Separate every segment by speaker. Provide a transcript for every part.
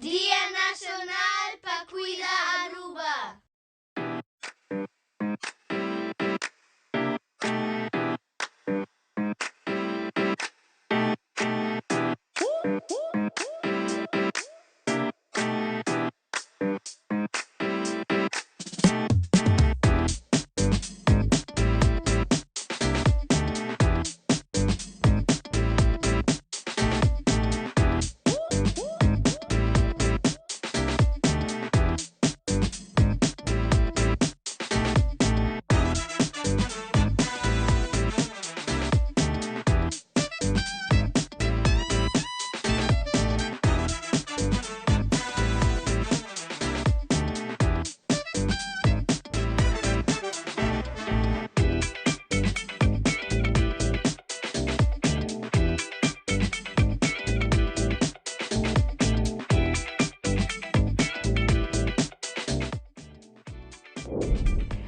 Speaker 1: Dia Nacional pa Cuida Aruba!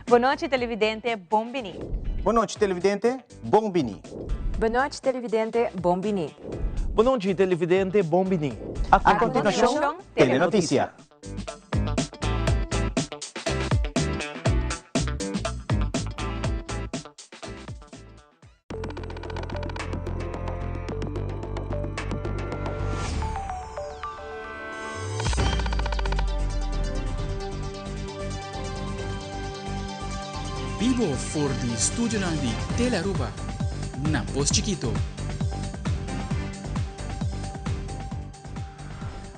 Speaker 2: Bon nochi televidente, bon bini.
Speaker 3: Bon nochi televidente, bon bini.
Speaker 4: Bon nochi televidente, bon bini.
Speaker 5: Bon nochi televidente, bon bini.
Speaker 3: A continuacion, Telenoticia.
Speaker 6: Bibo for di studionan di Telearuba na Pos Chikito.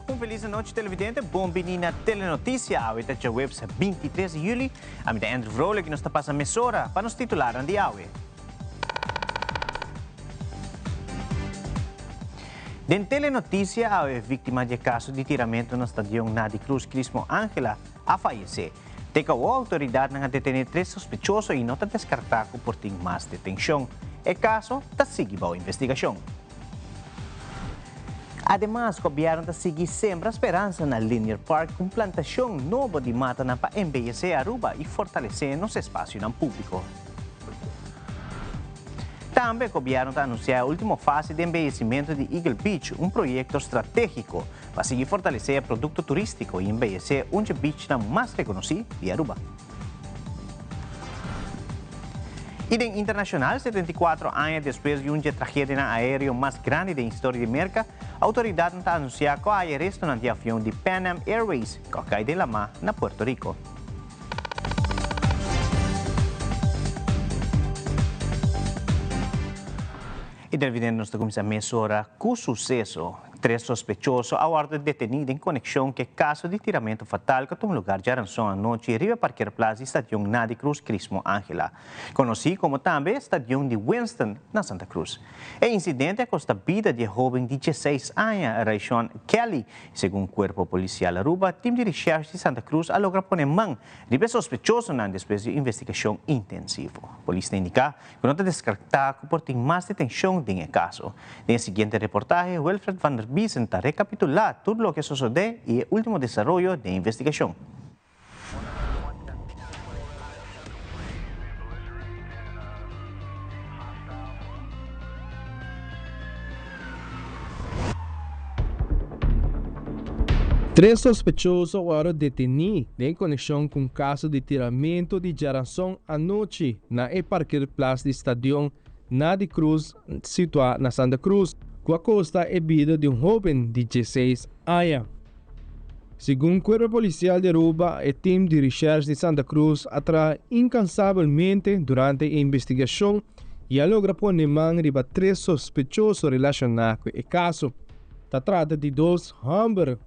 Speaker 3: Un feliz anochi televidente, bon bini na Telenoticia. Awe ta djaweps 23 di juli. Ami ta Andrew Vrolijk y nos ta pasa mesora pa nos titularnan di awe. Den Telenoticia awe victima di e caso di tiramento na stadion Nadi Cruz Crismo Angela a fayece. Te cu awo autoridadnan a detene tres sospechoso y no ta descarta cu por tin mas detencion. E caso ta sigui bao investigacion. Ademas, gobierno ta sigui sembra speransa na Linear Park cu un plantacion nobo di matanan pa embeyece Aruba y fortalece nos espacionan publico. Tambe gobierno ta anuncia e ultimo fase di embeyecimento di Eagle Beach, un proyecto strategico pa sigui fortalece e producto turistico y embeyece un dje beachnan mas reconoci di Aruba. Y den internacional, 74 aña despues di un dje tragedianan aereo mas grandi den historia di Merca, autoridadnan ta anuncia cu a haya restonan di avion di Pan Am Airways cu a cay den lama na Puerto Rico. Y televidente nos ta cuminsa mesora cu suceso. Tres sospechoso a wordo deteni den conexion cu e caso di tiramento fatal cu a tuma lugar djaranson anochi riba e parkeerplaats di Stadion Nadi Cruz Crismo Angela, conoci como tambe Stadion di Winston na Santa Cruz. E incidente a costa bida di e hoben di dieseis aña, Rayshon Kelly. Segun Cuerpo Policial Aruba, team di recherche di Santa Cruz a logra pone man riba e sospechosonan despues di un investigacion intensivo. Polis ta indica Ku no ta deskartá ku por tin mas detenshon den e kaso. Den e siguiente reportahe Wilfred van der Biesen ta rekapitulá tur loke a sosodé i e último desaroyo den e investigashon.
Speaker 7: Tres sospechoso a wòrdu detení den konekshon ku un kaso di tiramentu di djaranson anochi na e parkeerplaats di stadion Nadi Cruz situá na Santa Cruz, ku a kosta e bida di un hóben di dieseis aña. Segun Kuerpo Polisial di Aruba, e tim di reshèrsh di Santa Cruz a traha inkansabelmente durante e investigashon i a logra pone man riba tres sospechoso relashoná ku e kaso. Ta trata di dos hòmber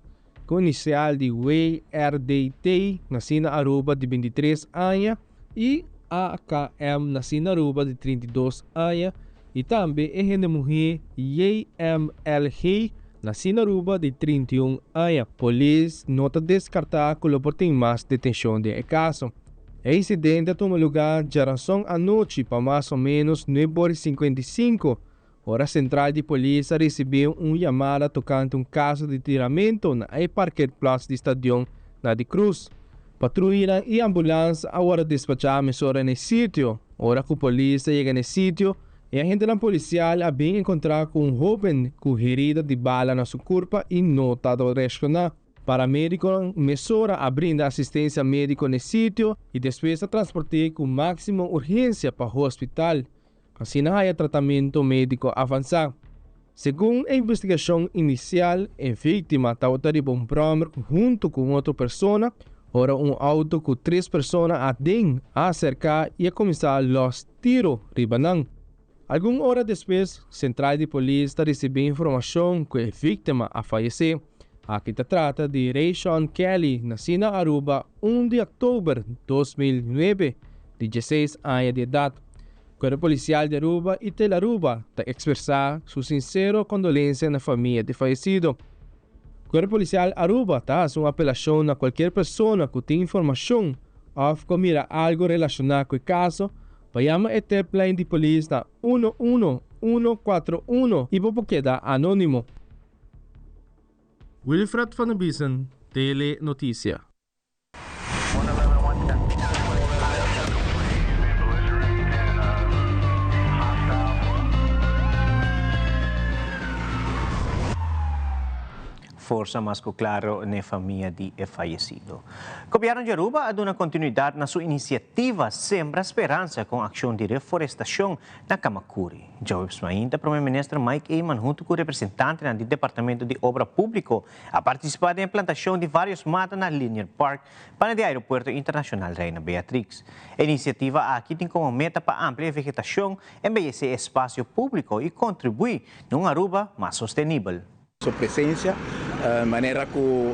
Speaker 7: ku inisial di WRDT, nasí na Aruba di bintitres aña, i AKM, nasí na Aruba di 32 aña, i tambe e hende muhé JMLG, nasí na Aruba di 31 aña. Polis no ta deskartá ku lo por tin mas detenshon den e kaso. E insidente a tuma lugá djaranson anochi pa mas o ménos nuebe ora i 55 Ora sentral di polis a risibí un yamada tokante un kaso di tiramento na e parkeerplaats di stadion na di Cruz. Patruyanan i ambulans a wòrdu despachá mesora na e sitio. Ora ku polis a yega na e sitio, e agentenan polisial a bin enkontrá ku un hóben ku herida di bala na su kurpa i no tabata reakshoná. Paramediconan mesora a brinda asistencia medico n'e sitio y despues a transport'é cu maximo urgencia pa hospital, asina haya tratamento medico avansa. Segun e investigacion inicial, e victima tabata riba un brommer hunto cu un otro persona ora un auto cu tres persona aden a acerca y a cuminsa los tiro riba nan. Algun ora despues, sentral di polis ta risibí informashon ku e víktima a fayesé. Aki ta trata di Rayshon Kelly, nasí na Aruba un di òktober 2009, di dieseis aña di edat. Kuerpo Polisial di Aruba i Telaruba ta ekspresá su sinsero kondolensia na famia di fayesido. Kuerpo Polisial Aruba ta hasi un apelashon na kualkier persona ku tin informashon òf ku a mira algu relashoná ku e kaso pa yama e tiplijn di polis na uno uno uno kuatro uno i bo por keda anónimo. Wilfred van der Biesen, Tele Noticia.
Speaker 3: Forsa mas cu claro n'e famia di e fayecido. Gobierno di Aruba a duna continuidad na su iniciativa Sembra Speransa con accion di reforestacion na Camacuri. Djaweps mainta Prome Minister Mike Eman hunto cu representantenan di Departamento di Obra Publico A partisipá den e plantashon di vários mata na Linear Park banda di Aeropuerto Internashonal Reina Beatrix. E inisiativa aki tin komo meta pa amplia e vegetashon, embeyesé e espasio públiko i kontribuí na un Aruba mas sostenibel.
Speaker 8: Su presencia, manera cu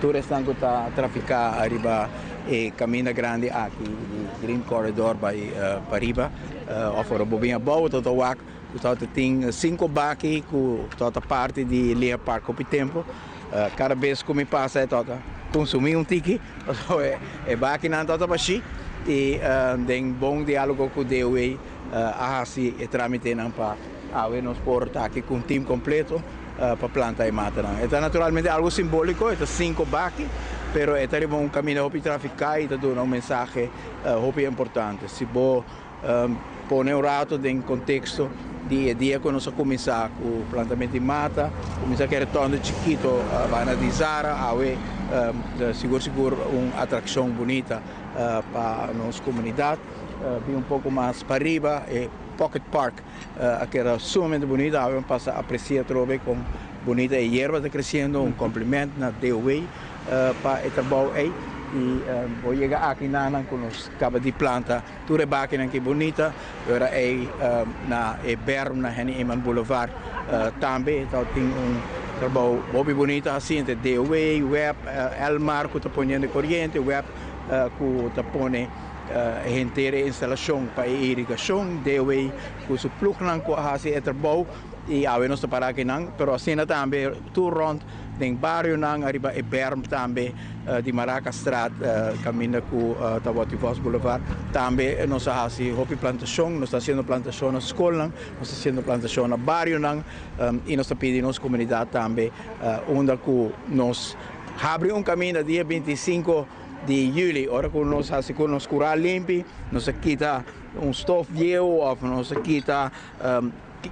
Speaker 8: tur esnan cu ta trafica ariba e caminda grandi aki di Green Corridor bay pariba of ora bo bin abao ta wak Cu tabata tin cinco baki cu tabata parti di Leer Park hopi tempo. Cada bes cu mi pasa e tabata consumi un tiki pasobra e bakinan tabata bashi y den bon dialogo cu DOW a haci e tramitenan pa awe nos por ta aki cu un team completo pa planta e matanan. E ta naturalmente algo simbolico, e ta cinco baki, pero e ta riba un caminda hopi trafica y ta duna un mensahe hopi importante. Si bo Pone un rato den contexto di e dia cu nos a cuminsa cu plantamento di mata, cuminsa cu e retondo chikito banda di Zara, awe sigur sigur un atraccion bunita pa nos comunidad. Bin un poco mas pariba e Pocket Park a keda sumamente bunita, awe pasa aprecia atrobe con bunita e yerba ta creciendo, un compliment na DOW pa e trabou ey y bo yega aki nanan cu nos caba di planta. Tur e bakinan ki bunita, ora ei na e berm na Henny Eman Boulevard tambe ta tin un trabou hopi bunita hasi entre DOW, web, Elmar ku ta poniendo e koriente, web ku ta pone henter e instalashon pa e irigashon, DOW ku su plugnan ku a hasi e trabou i awe nos ta para akinan, pero asina tambe tur rònt den barionan ariba e berm tambe di Marakastraat kaminda ku ta Watty Vos Boulevard tambe nos a hasi hopi plantashon, nos ta hasiendo plantashon na skolnan, nos ta hasiendo plantashon na barionan i nos ta pidi nos komunidat tambe unda ku nos habri un kaminda dia 25 di yüli ora ku nos hasi ku nos kura limpi nos a kita un stof bieu òf nos a kita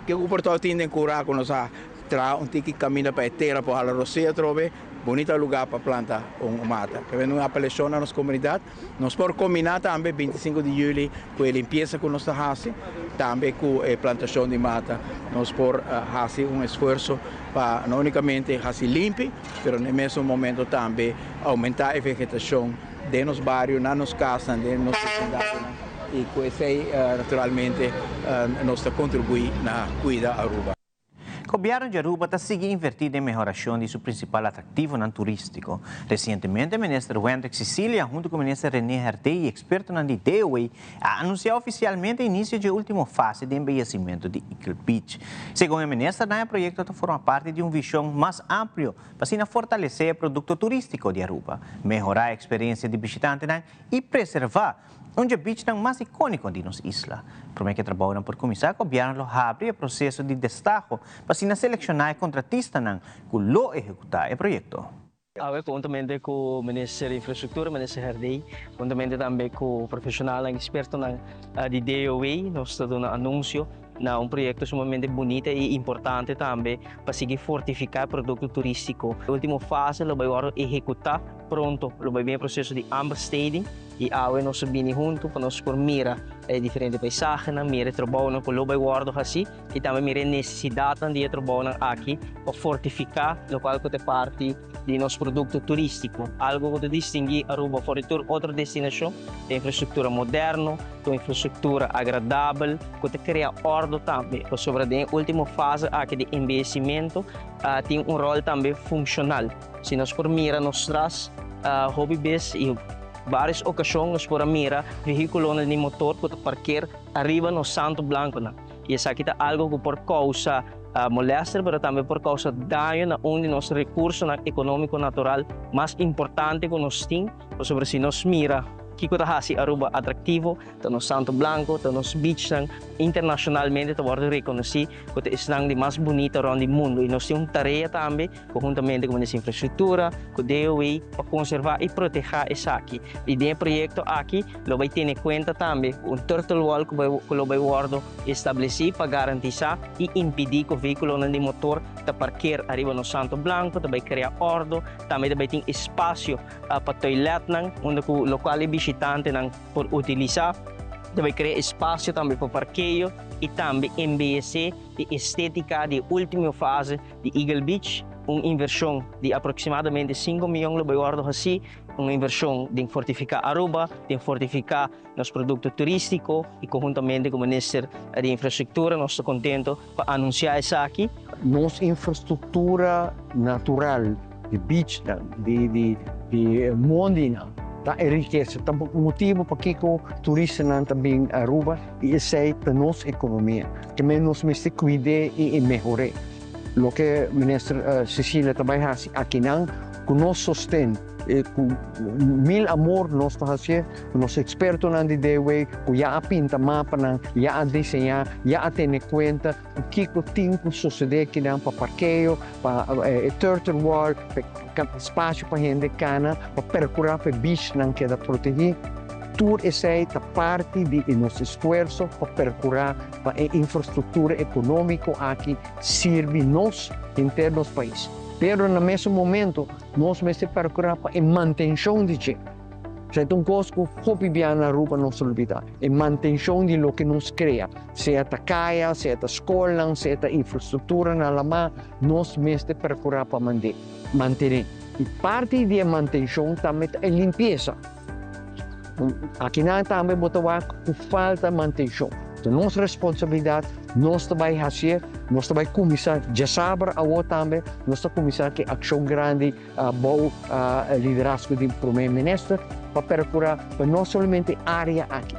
Speaker 8: Ke ku por tabata tin den kura ku nos a traha un tiki kaminda pa e tera por hala rosea atrobe, bunita lugá pa planta un mata. Ke bende un apelashon na nos komunidat. Nos por kombiná tambe 25 di yüli ku e limpiesa ku nos ta hasi, tambe ku e plantashon di mata. Nos por hasi un esfuerso pa no únikamente hasi limpi, pero na e mesun momento tambe oumentá e vegetashon den nos bario, na nos kasnan, den nos vecindarionan y cu esey naturalmente nos ta contribui na cuida Aruba.
Speaker 3: Gobierno di Aruba ta sigui inverti den mehoracion di su principal atractivonan turistico. Recientemente Minister Wendrick Cecilia hunto cu Minister Rene Herdé y expertonan di DOW a anuncia oficialmente inicio dje ultimo fase di embeyecimento di Eagle Beach. Segun e ministernan e proyecto ta forma parti di un vision mas amplio pa asina fortalesé e produkto turístiko di Aruba, mehorá e eksperensia di bishitantenan i preservá un dje bichnan mas ikóniko di nos isla. Promé ku e trabounan por kuminsá, gobièrnu lo habri e proseso di destaho pa asina selekshoná e kontratistanan ku lo ehekutá e proyekto.
Speaker 9: Awe konhuntamente ku Minister di Infrastruktura, Minister Herdé, huntamente tambe ku profeshonalnan, ekspertonan di DOW, nos ta duna anunsio. Na un proyecto sumamente bunita y importante tambe pa sigui fortifica e producto turistico. E ultimo fase lo bay wordo ehecuta pronto, lo bay bin e proceso di aanbesteding y awe nos a bini hunto pa nos por mira e diferente paisahenan, mira e trabounan cu lo bay wordo haci y tambe mira e necesidadnan di e trabounan aki pa fortifica locual cu ta e parti di nos producto turistico. Algo cu ta distingui Aruba for di tur otro destinacion ta infrastructura moderno, ta un infrastructura agradabel cu ta crea ordo tambe, pasobra den e ultimo fase aki di embeyecimento tin un rol tambe funcional. Si nos por mira nos tras hopi bes y varios ocasion nos por a mira vehiculonan di motor cu ta parkeer ariba nos santo blanconan y esaki ta algo cu por causa molester pero tambe por causa daño na un di nos recursonan economico natural mas importante cu nos tin, pasobra si nos mira Kiko ta hasi Aruba atractivo? Ta nos Santo Blanco, ta nos beachnan. Internacionalmente ta wordo reconoci cu ta esnan di mas bunita rond di mundo. Y nos tin un tarea tambe, conhuntamente cu Minister di Infrastructura, cu DOW, pa conserva y proteha esaki. Y den e proyecto aki lo bay tene cuenta tambe cu un turtle wall cu cu lo bay wordo estableci pa garantisa y impidi cu vehiculonan di motor ta parkeer ariba nos Santo Blanco, ta bay crea ordo, tambe ta bay tin espacio pa toiletnan unda ku lokual e bishitantenan por utilisá. Ta bai krea espasio tambe pa parkeo i tambe embeyesé e estétika di e último fase di Eagle Beach. Un invershon di aproksimadamente sinku mion lo bai wòrdu hasí, un invershon den fortifiká Aruba, den fortifiká nos produkto turístiko i konhuntamente ku Minister di Infrastruktura nos ta kontento pa anunsiá esaki.
Speaker 10: Nos infrastruktura natural di beachnan, di di mondinan ta e rikesa, ta motibu pakiko turistanan ta bin Aruba i esei ta nos ekonomia. Keme nos mester kuid'é i mehor'é. Loke Minister Cecilia ta bai hasi akinan ku nos sosten. Ku mil amor nos ta hasié, ku nos ekspertonan di DW ku ya a pinta mapanan, ya a diseñá, ya a tene kuenta ku kiko tin ku sosodé kinan pa parkeo, pa e turtle wall, pa e spasio pa hende kana, pa perkurá pa e bichnan keda protegí. Tur esei ta parti di e nos esfuerso pa perkurá pa e infrastruktura ekonómiko aki sirbi nos, henter nos pais. Pero na mesun momento Nos mester percura pa e mantencion di dje. Esei ta un cos cu hopi bia na Aruba nos ta olbida, e mantencion di loke nos crea, sea ta caya, sea ta scolnan, sea ta infrastructura na lama, nos mester percura pa mantene. Y parti di e mantencion tambe ta e limpieza. Akinan tambe bo ta wak ku falta mantenshon. Ta nos responsabilidat, nos ta bai hasié, nos ta bai kuminsá djasabra awor tambe, nos ta kuminsá ku e akshon grandi bou liderazgo di Prome Minister pa perkurá pa no solamente e área aki.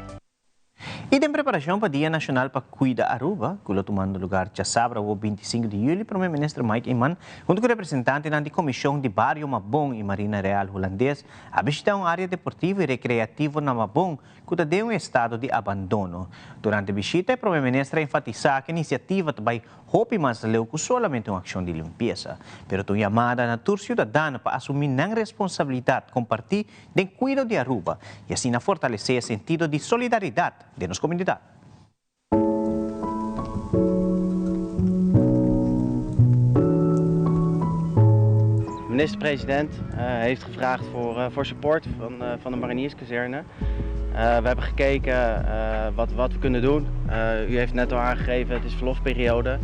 Speaker 3: I den preparashon pa Dia Nashonal pa Kuida Aruba, ku lo tumando lugar djasabra awor 25 di yüli, Prome Minister Mike Eman, huntu ku representantenan di Komishon di Bario Mabon i Marina Real Hulandes, A bishita un área deportivo i rekreativo na Mabon ku ta den un estado di abandono. Durante e bishita e Prome Minister a enfatisá ku e inisiativa ta bai hopi mas leu ku solamente un akshon di limpiesa, pero ta un yamada na tur siudadano pa asumí nan responsabilidat kompartí den kuido di Aruba i asina fortalesé e sentido di solidaridat den nos komunidat.
Speaker 11: Minister-president heeft gevraagd voor, voor support van, van de marinierskazerne. we hebben gekeken wat, wat we kunnen doen. u heeft net al aangegeven, het is verlofperiode.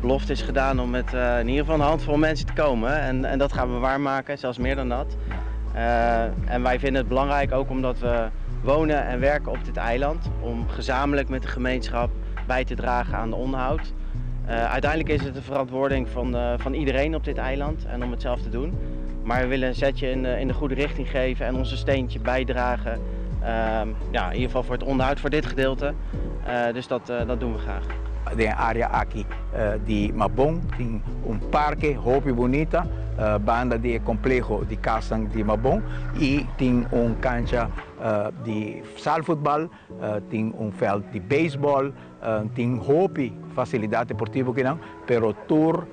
Speaker 11: belofte is gedaan om met in ieder geval een handvol mensen te komen. En, en dat gaan we waarmaken, zelfs meer dan dat. en wij vinden het belangrijk ook omdat we wonen en werken op dit eiland. Om gezamenlijk met de gemeenschap bij te dragen aan de onderhoud. Uh, uiteindelijk is het de verantwoording van, uh, van iedereen op dit eiland en om het zelf te doen. Maar we willen een zetje in de, in de goede richting geven en onze steentje bijdragen. Uh, ja, in ieder geval voor het onderhoud voor dit gedeelte. Uh, dus dat, dat doen we graag.
Speaker 8: Den área aki di Mabon tin un parke hopi bunita banda di e kompleho di kasnan di Mabon i tin un kancha di zaalvoetbal, tin un vèlt di beisbòl, tin hopi fasilidat deportivo kinan, pero tur.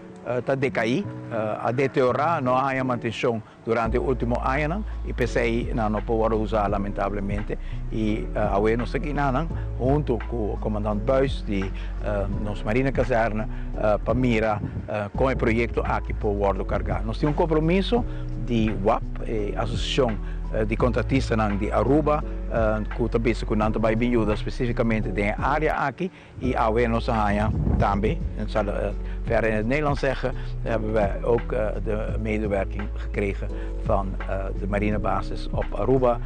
Speaker 8: ta decaí, a deteriorá, no a haña mantenshon durante e último añanan i p'esei nan no por wòrdu usá lamentablemente. I awe nos ta kina nan huntu ku Komandant Buis di nos Marine Kazerne pa mira kon e proyekto aki por wòrdu kargá. Nos tin un kompromiso di wap, e asosiashon di kontratistanan di Aruba, ku ta bisa ku nan ta bai bin yuda spesifikamente den e área aki. I awe nos a haña tambe, en zal verder in het Nederlands zeggen, hebben wij ook de medewerking gekregen van de marinebasis op Aruba.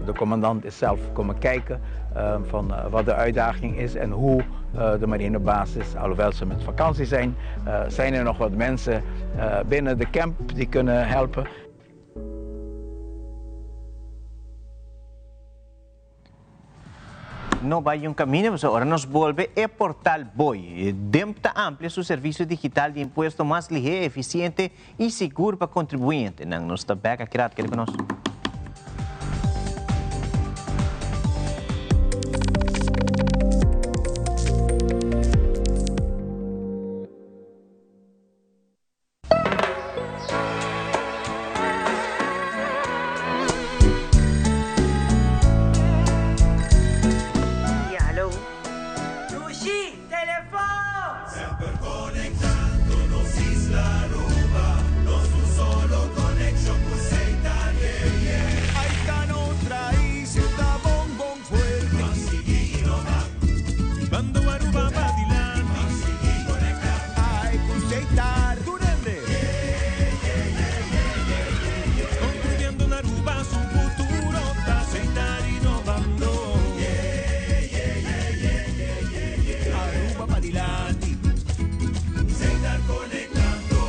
Speaker 8: De commandant is zelf komen kijken van wat de uitdaging is en hoe de marinebasis, alhoewel ze met vakantie zijn, zijn er nog wat mensen binnen de camp die kunnen helpen.
Speaker 3: No bai un caminda pasobra ora nos bolbe e portal Boy. Demp ta amplia su servicio digital di impuesto mas lihé, eficiente y sigur pa contribuyentenan. Nos ta bek aki rato, keda cu nos.
Speaker 12: Ja, hallo. Dushi, telefon!
Speaker 13: Semper conectando nos isla Aruba, nos un solo conexion cu Seitar, yeah, yeah.
Speaker 14: Ahí ta nos raiz, ta bon bon fuerte.
Speaker 13: Pa sigui innova.
Speaker 14: Bando Aruba pa dilanti.
Speaker 13: Pa sigui conecta.
Speaker 14: Ai cu Seitar. Tur hende.
Speaker 13: Construyendo na Aruba su futuro ta Seitar innovando.
Speaker 14: Aruba pa dilanti.
Speaker 13: Seitar conectando.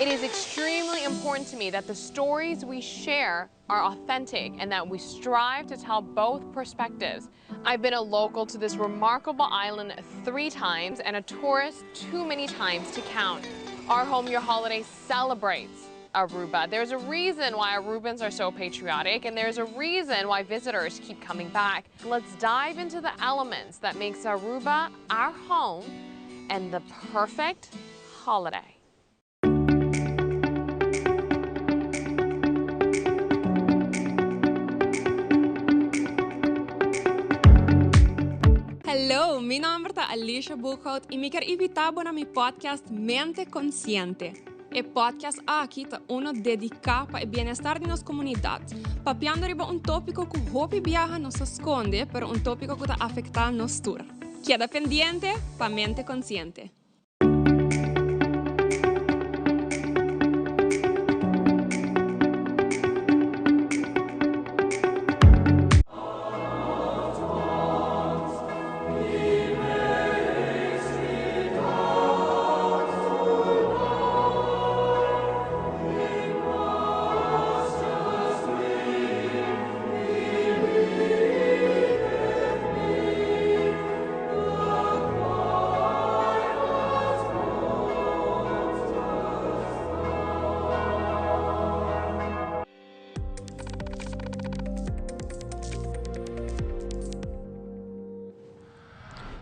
Speaker 15: It is extremely important to me that the stories we share are authentic and that we strive to tell both perspectives. I've been a local to this remarkable island three times and a tourist too many times to count. Our Home Your Holiday celebrates Aruba. There's a reason why Arubans are so patriotic and there's a reason why visitors keep coming back. Let's dive into the elements that makes Aruba our home and the perfect holiday.
Speaker 16: Hello, mi nomber ta Alicia Boekhout y mi kier invita bo na mi podcast Mente Consciente. E podcast aki ta uno dedica pa e bienestar di nos comunidad, papiando riba un topico cu hopi biaha nos ta sconde, pero un topico cu ta afecta nos tur. Keda pendiente pa Mente Consciente.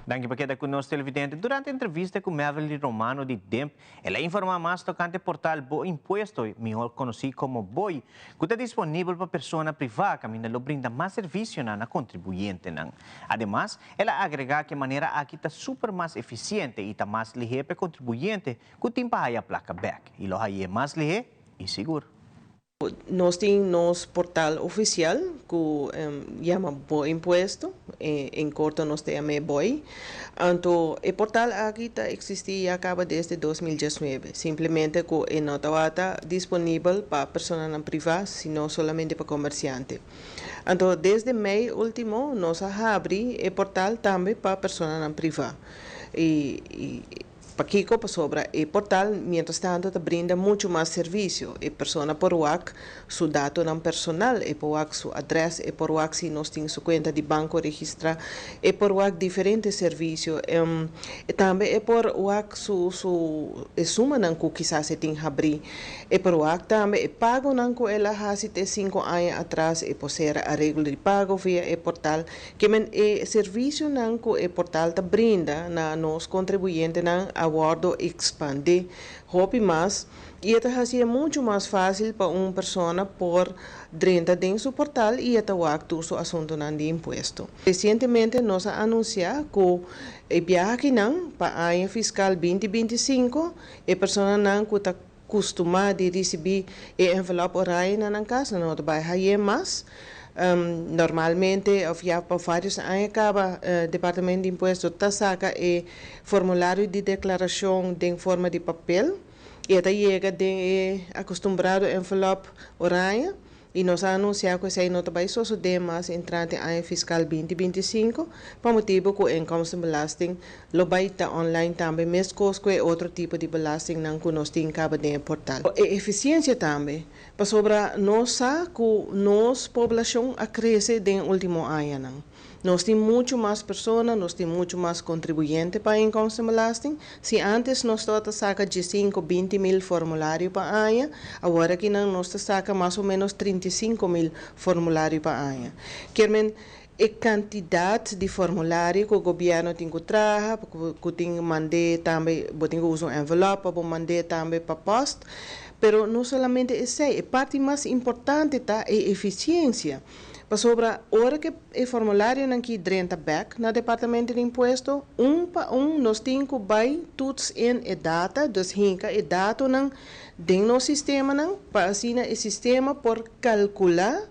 Speaker 3: Danki pa keda ku nos televidente. Durante entrevista ku Meverly Romano di DIMP, el a informá mas tokante portal Bo Impuesto, mihor konosí komo BOI, ku ta disponibel pa persona privá kaminda lo brinda mas servisionan na kontribuyentenan. Ademas, El a agregá ku e manera aki ta super mas efisiente i ta mas lihé pa e kontribuyente ku tin pa haya plaka bèk i lo hay'é mas lihé i sigur.
Speaker 17: Nos tin nos portal ofisial ku yama Bo Impuesto, en korto nos ta yam'é Boi. Anto e portal aki ta eksistí ya kaba desde 2019, simplemente ku e no tabata disponibel pa personanan privá sino solamente pa komersiante. Anto desde mei ultimo nos a habri e portal tambe pa personanan priva. I Pakico? Pasobra e portal mientras tanto ta brinda mucho mas servicio. E persona por wak su datonan personal, e por wak su adres, e por wak si nos tin su cuenta di banco registra, e por wak diferente servicio. E tambe e por wak su su e sumanan cu kisas e tin habri. E por wak tambe e pagonan cu el a haci te cinco aña atras, e por cera areglo di pago via e portal. Ke men e servicionan cu e portal ta brinda na nos contribuyentenan a wordo expandi hopi mas y e ta haci'e mucho mas facil pa un persona por drenta den su portal y e ta wak tur su asuntonan di impuesto. Recientemente nos a anuncia cu e biaha akinan pa aña fiscal binti 25 e personanan cu ta custuma di ricibi e envelop oranje na nan cas, nan no ta bay haye mas. Normalmente of ya pa varios aña caba Departamento di Impuesto ta saca e formulario di declaracion den forma di papel y e ta yega den e acostumbrado envelop oranje. Y nos a anuncia cu esey no ta bay sosode mas entrante aña fiscal 2025, pa motibo cu inkomstenbelasting lo bay ta online tambe mescos cu e otro tipo di belastingnan cu nos tin caba den e portal. E eficiencia tambe, pasobra nos sa cu nos poblacion a crece den ultimo añanan. Nos tin mucho mas persona, nos tin mucho mas contribuyente pa inkomstenbelasting. Si antes nos tabata saca 15, 20 mil formulario pa aña, awor akinan nos ta saca mas o menos 35 mil formulario pa aña. Kier men, e cantidad di formulario cu gobierno tin cu traha, cu tin manda tambe, bo tin cu usa un envelop, pa manda tambe pa post, pero no solamente esey, e parti mas importante ta e eficiencia. Pasobra ora cu e formularionan aki drenta back na Departamento di Impuesto, un pa un nos tin cu bay toets in e data, dus hinca e datonan den nos sistemanan, pa asina e sistema por calcula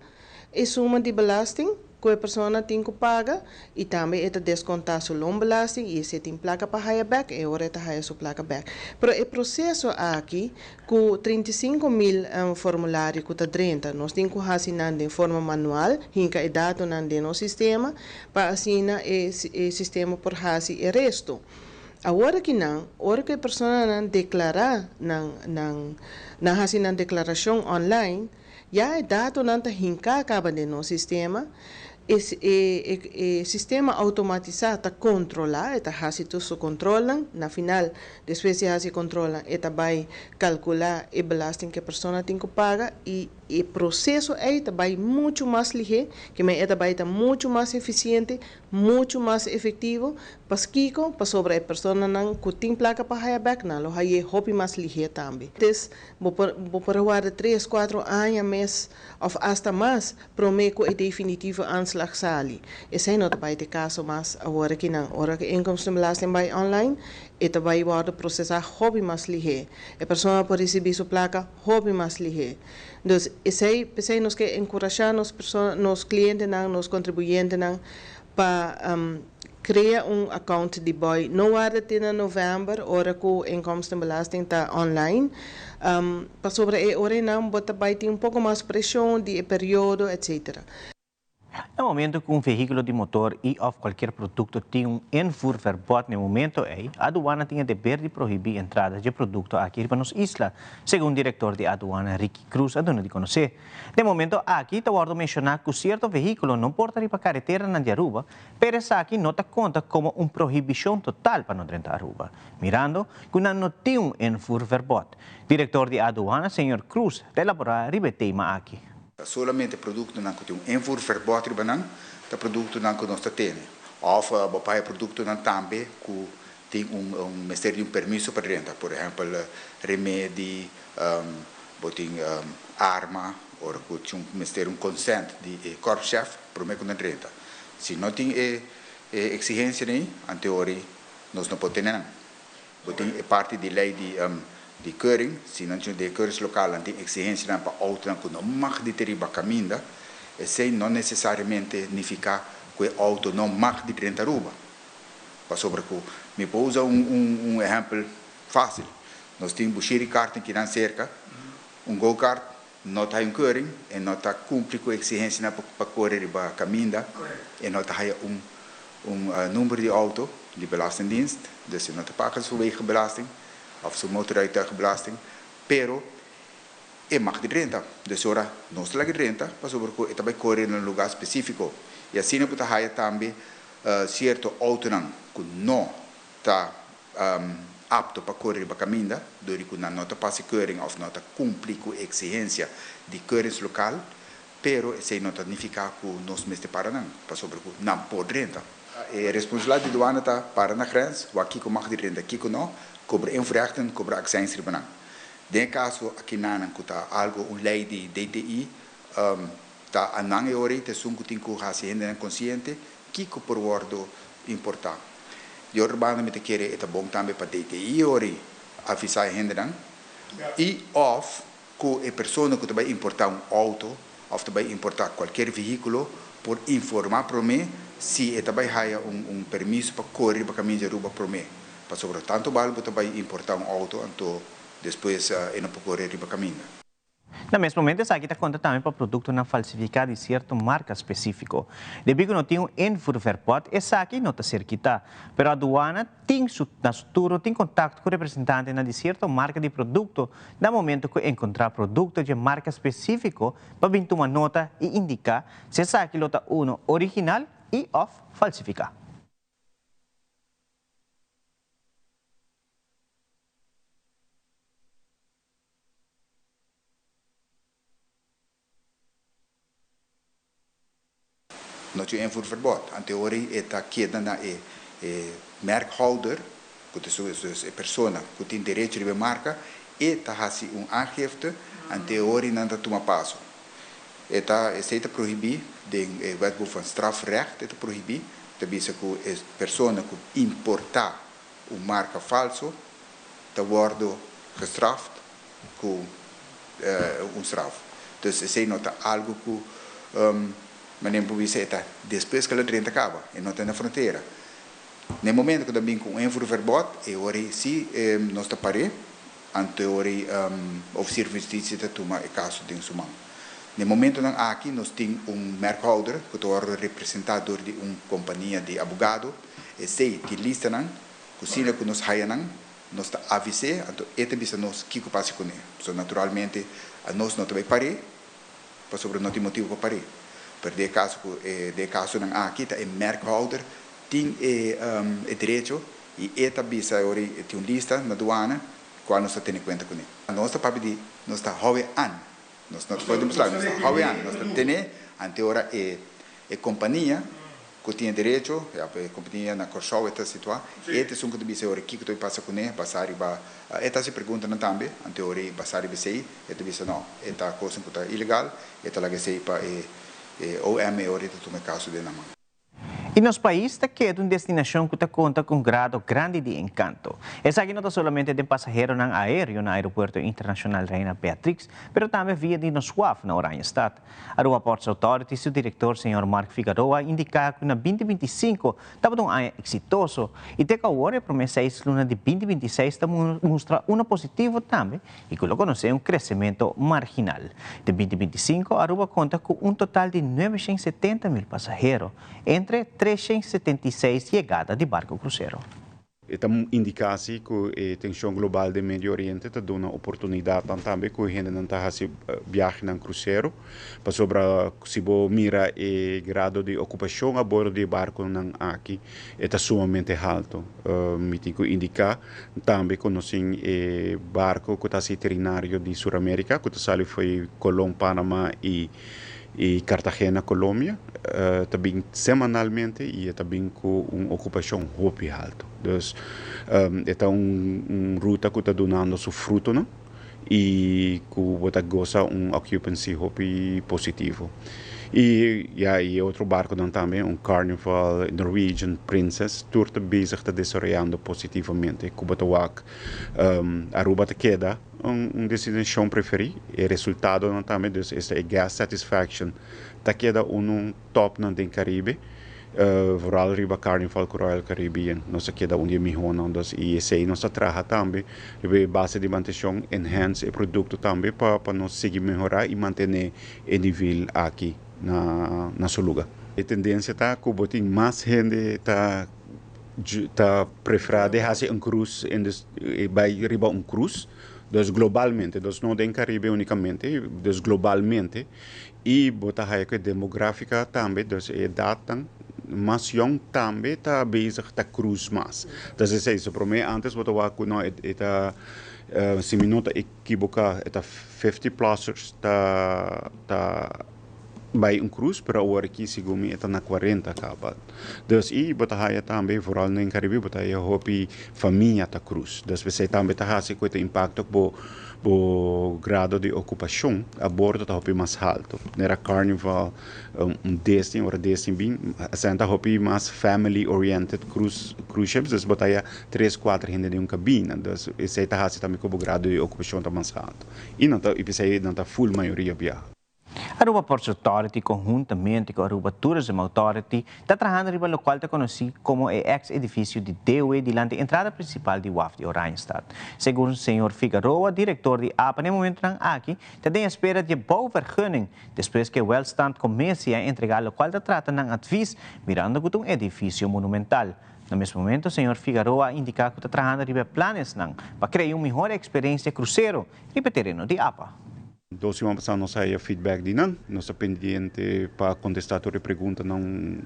Speaker 17: e suma di belasting cu e persona tin cu paga y tambe e ta desconta su loonbelasting y si tin placa pa haya back e ora ta haya su placa back. Pero e proceso aki cu 35 mil formulario cu ta drenta, nos tin cu hasi nan den forma manual, hinca e datonan den nos sistema, pa asina e sistema por hasi e resto. Awor akinan, ora cu e personanan declara nan hasi nan declaracion online, ya e datonan ta hinca caba den nos sistema, e sistema automatisa ta controla, e ta hasi tur su control, na final, despues di hasi control, e ta bay calcula e belasting cu e persona tin cu paga y e proceso ey ta bay mucho mas lihe, cu e ta bay ta mucho mas eficiente, mucho mas efectivo, pakico? Pasobra e personanan cu tin placa pa haya back nan lo haye hopi mas lihe tambe. Antes, bo por warda 3, 4 aña mes of hasta mas prome cu e definitieve aanslag sali. Esey no ta bay ta e caso mas awor akinan. Ora cu inkomstenbelasting bay online, e ta bay wordo procesa hopi mas lihe. E persona por ricibi su placa hopi mas lihe. Dus esey, pesey nos kier encurasha nos persona, nos clientenan, nos contribuyentenan pa crea un account di BOI. No warda te na november, ora cu inkomstenbelasting ta online. Pasobra e ora nan bo ta bay tin un poco mas presion di periodo, etc.
Speaker 3: Na momento cu un vehiculo di motor y of cualkier producto tin un invoerverbod, na e momento ey, aduana tin e deber di prohibi entrada di e producto aki pa nos isla, segun director di aduana Ricky Cruz a duna di conoce. Na e momento aki, ta wordo menciona cu cierto vehiculo no por ta riba caretera na Aruba, pero esaki no ta conta como un prohibicion total pa no drenta Aruba, mirando cu no tin un invoerverbod. Director di aduana, señor Cruz, ta elabora riba e tema aki.
Speaker 18: Solamente productonan cu tin un invoerverbod riba nan, ta productonan cu nos ta tene. Of bo por productonan tambe cu tin un mester di un permiso pa drenta. Por ehempel, remedi, bo tin arma, of cu tin un mester un consent di e korpschef prome cu nan drenta. Si no tin e exigencia ey, anto nos no por tene nan. Bo tin e parti di ley di keuring, si no tin de keuringslokaal tin exigencia pa auto cu no mag di riba caminda, esey no necesariamente significa cu e auto no mag di drenta Aruba. Pasobra cu mi por usa un ehempel facil. Nos tin Bushiri Kart akinan cerca, un go-kart no ta un keuring y no ta cumpli cu exigencia pa core riba caminda y no ta un number di auto. di Belastingdienst, dus e no ta paga su wegenbelasting of su motorrijtuigenbelasting, pero e mag di drenta. Dus ora nos ta laga e drenta pasobra ku e ta bai kore na un lugá spesífiko. I asina bo ta haya tambe sierto outonan ku no ta apto pa kore riba kaminda dor di ku nan no ta pasa e keuring of no ta kumpli ku e eksigensia di keuringslokal. Pero esei no ta nifiká ku nos mester para nan, pasobra ku nan por drenta. E responsabilidat di duana ta para na grens, wak kiko mag di drenta, kiko no, kobra invoerrechten, kobra aksijns riba nan. Den e kaso akinanan ku ta algu un lei di DTI, ta a nan e ora ei ta esun ku tin ku hasi hendenan konsiente kiko por wòrdu importá. Di otro banda mi ta kere e ta bon tambe pa DTI e ora ei avisá e hendenan i òf Ku e persona ku ta bai importá un outo òf ta bai importá kualkier vehíkulo por informá promé si e ta bai haya un un permiso pa kore riba kaminda di Aruba promé. Pasobra tantu bal bo ta bai importá un outo anto despues e no por kore riba kaminda.
Speaker 3: Na mes momento esaki ta konta tambe pa produktonan falsifiká di sierto marka spesífiko. Debí ku no tin un invoerverbod esaki no ta ser kitá, pero aduana tin su na su turno tin contacto cu representantenan di cierto marca di producto na momento cu encontra producto dje marca specifico pa bin tuma nota y indica si esaki lo ta uno original y of falsifica.
Speaker 18: No tin invoerverbod. Anteori e ta keda na e e merkhouder, ku ta su dus e persona ku tin derecho riba e marka, e ta hasi un aangifte, anteori nan ta tuma paso. E ta esei ta prohibí den e Wetboek van Strafrecht e ta prohibí, ta bisa ku e persona ku importá un marka falso ta wòrdu gestraft ku un straf. Dus esei no ta algu ku manera mi por bisa e ta despues ku el a drenta kaba, e no ta na frontera. Na e momento ku ta bin ku un invoerverbod e ora ei si nos ta par'é, anto e ora ei ofisier van justisia ta tuma e kaso den su man. Na e momentonan aki nos tin un merkhouder ku ta wòrdu representá dor di un kompania di abogado, esei tin listanan ku sina ku nos haya nan Nos ta avis'é, anto e ta bisa nos kiko pasa kuné. So naturalmente anos no ta bai par'é, pasobra no tin motibu pa par'é. Pero den e kaso ku e den e kasonan aki ta e merkhouder tin e e derecho i e ta bisa e ora ei tin un lista na duana kual nos ta tene kuenta kuné. Nos ta papia di nos ta hou e an. Nos no ta for di besluit, nos ta hou e an. Nos ta tene ante ora e e kompania Ku tin e derecho, ya, e kompania na Kòrsou e ta situá, e ta esun ku ta bisa e ora kiko ta pasa kuné, basá riba, e ta hasi preguntanan tambe, anto e ora ei basá riba esei, e ta bisa no, e ta kosnan ku ta ilegal, e ta laga esei pa e OM e ora ei ta tuma e kaso den nan man.
Speaker 3: I nos pais ta keda un destinashon ku ta konta ku un grado grandi di enkanto. Esaki no ta solamente den pasaheronan aéreo na Aeropuerto Internashonal Reina Beatrix, pero tambe via di nos waf na Oranjestad. Aruba Ports Authority su director señor Mark Figaroa a indica cu na 2025 tabata un aña exitoso y te cu awor e prome seis luna di 2026 ta mustra uno positivo tambe y cu lo conoce un crecemento marginal. Den 2025 Aruba conta cu un total di 970 mil pasahero entre 376 yegada di barco crucero.
Speaker 19: E ta indiká si ku e tenshon global den Medio Oriente ta duna oportunidatnan tambe ku e hendenan ta hasi biahenan krusero, pasobra si bo mira e grado di okupashon a bordo di e barkonan aki e ta sumamente haltu. Mi tin ku indiká tambe ku nos tin e barko ku ta hasi itinerario di Sur Amerika ku ta sali for di Colon, Panama i E Cartagena, Colombia, ta bin semanalmente y e ta bin cu un ocupacion hopi halto. Dus e ta un ruta cu ta dunando su frutonan y cu bo ta goza un occupancy hopi positivo. Y ya y e otro barconan tambe, un Carnival, Norwegian, Princess, tur ta bezig ta desaroyando positivamente cu bo ta wak Aruba ta keda. Un destinacion preferi, e resultadonan tambe, dus esta e guest satisfaction ta keda unu topnan den Caribe, vooral riba Carnival cu Royal Caribbean nos a keda un di e mihonan, dus y esey nos ta traha tambe riba e base di mantencion, enhance e producto tambe pa pa nos sigui mehora y mantene e nivel aki na na su luga. E tendencia ta cu bo tin mas hende ta. ta preferá di hasi un cruise in de bai riba un cruise, dus globalmente, dus no den Caribe unicamente, dus globalmente, y bo ta haya cu e demografica tambe, dus e edadnan mas yong tambe ta bezig ta cruise mas. Dus esey, so prome antes bo ta wak cu no e ta, si mi no ta ekiboca, e ta 50 plusers ta ta bai un cruise, pero awor aki segun mi e ta na 40 caba. Dus y bo ta haya tambe, vooral den Caribe, bo ta haya hopi famia ta cruise. Dus p'esey tambe ta haci cu e ta impacto cu bo bo grado di ocupacion a bordo ta hopi mas halto. Nera Carnival, un Disney, ora Disney bin, esnan ta hopi mas family oriented cruise cruise ships, dus bo ta haya tres, cuater hende den un cabina. Dus esey ta haci tambe cu bo grado di ocupacion ta mas halto. Y nan ta, y p'esey nan ta full mayoria biaha.
Speaker 3: Aruba Ports Authority conhuntamente cu Aruba Tourism Authority ta trahando riba locual ta conoci como e ex edificio di DOE dilanti entrada principal di waf di Oranjestad. Segun señor Figaroa, director di apa na e momentonan aki ta den espera di e bouwvergunning despues cu e Welstand Commissie a entrega locual ta trata nan advies mirando cu ta un edificio monumental. Na mes momento señor Figaroa a indica cu ta trahando riba e planesnan pa crea un mihor experiencia crucero riba e tereno di apa.
Speaker 19: Dos siman pasá nos a haya feedback di nan. Nos ta pendiente pa kontestá tur e preguntanan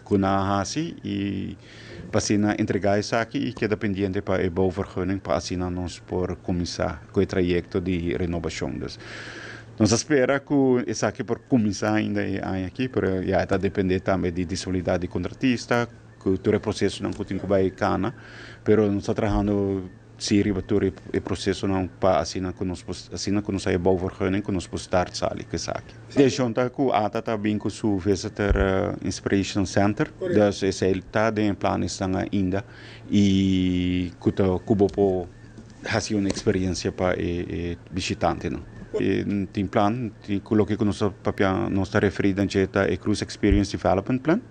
Speaker 19: ku nan a hasi i pa asina entregá esaki i keda pendiente pa e bouwvergunning pa asina nos por kuminsá ku e trayekto di renobashon. Dus nos ta spera ku esaki por kuminsá ainda e aña aki, pero ya e ta dependé tambe di disponibilidat di kontratista, ku tur e prosesonan ku tin ku bai kana, pero nos ta trahando. Sí riba tur e procesonan pa asina cu nos por asina cu nos haya bouwvergunning cu nos por start sali cu esaki. Decision ta cu ata ta bin cu su Visitor Inspiration Center, dus esey ta den e planesnan ainda y cu ta cu bo por haci un experiencia pa e bishitantenan. Tin plan cu loke cu nos ta papia nos ta referi den dje ta e Cruise Experience Development Plan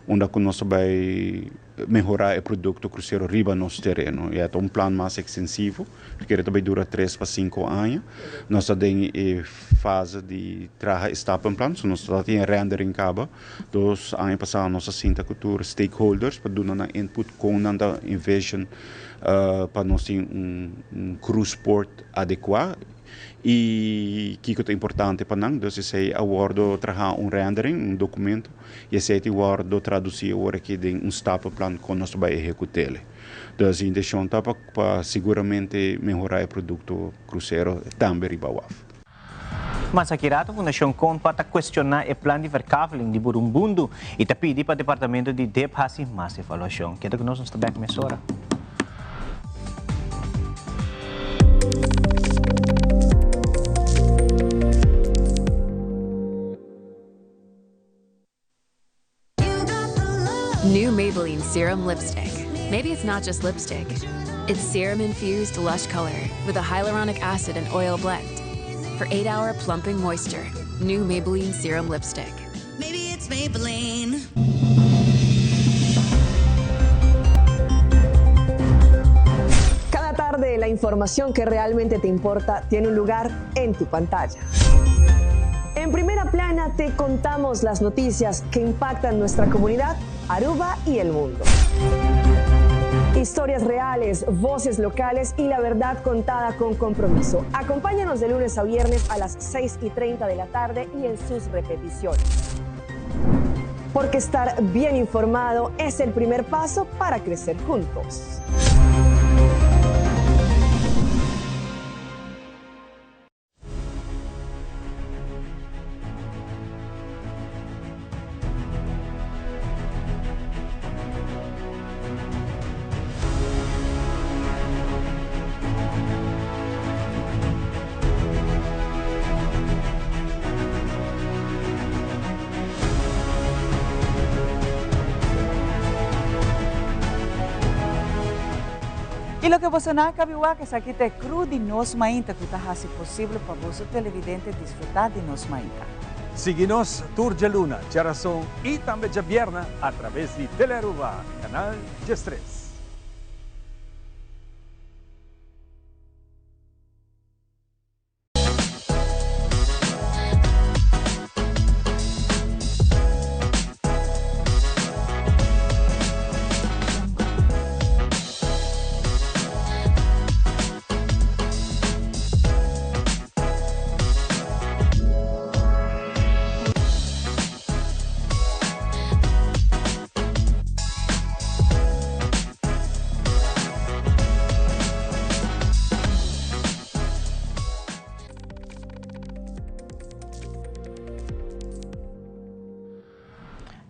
Speaker 19: unda cu nos ta bay mehorá e produkto krusero riba nos tereno. E ta un plan mas ekstensivo, kere ta bai dura tres pa sinku aña. Nos ta den e fase di traha e stappenplan, so nos ta tin e rendering kaba. Dos aña pasá nos a sinta ku tur stakeholders pa duna nan input kon nan ta envision pa nos tin un cruise port adekuá. I kiko ta importante pa nan. Dus esei a wordo traha un rendering, un documento, i esei tin wordo traduci awor aki den un stappenplan kon nos ta bai ehecutele. Dus e intencion ta pa pa siguramente mehora e producto crucero tambe riba waf.
Speaker 3: Mas aki rato Fundacion Compa ta cuestiona e plan di verkaveling di Burumbundu y ta pidi pa departamento di dip haci mas evaluacion. Keda cu nos, nos ta bek mesora.
Speaker 20: New Maybelline Serum Lipstick. Maybe it's not just lipstick. It's serum-infused lush color with a hyaluronic acid and oil blend. For 8-hour plumping moisture. New Maybelline Serum Lipstick.
Speaker 21: Maybe it's Maybelline.
Speaker 22: Cada tarde la información que realmente te importa tiene un lugar en tu pantalla. En primera plana te contamos las noticias que impactan nuestra comunidad, Aruba y el mundo. Historias reales, voces locales y la verdad contada con compromiso. Acompáñanos de lunes a viernes a las 6 y 30 de la tarde y en sus repeticiones. Porque estar bien informado es el primer paso para crecer juntos.
Speaker 23: Y loke boso nan a cabi wak esaki ta e crew di Nos Mainta cu ta haci posible pa boso televidente disfruta di Nos Mainta.
Speaker 24: Sigui nos tur djaluna, djarason y tambe djabierna a traves di Telearuba, Canal 13.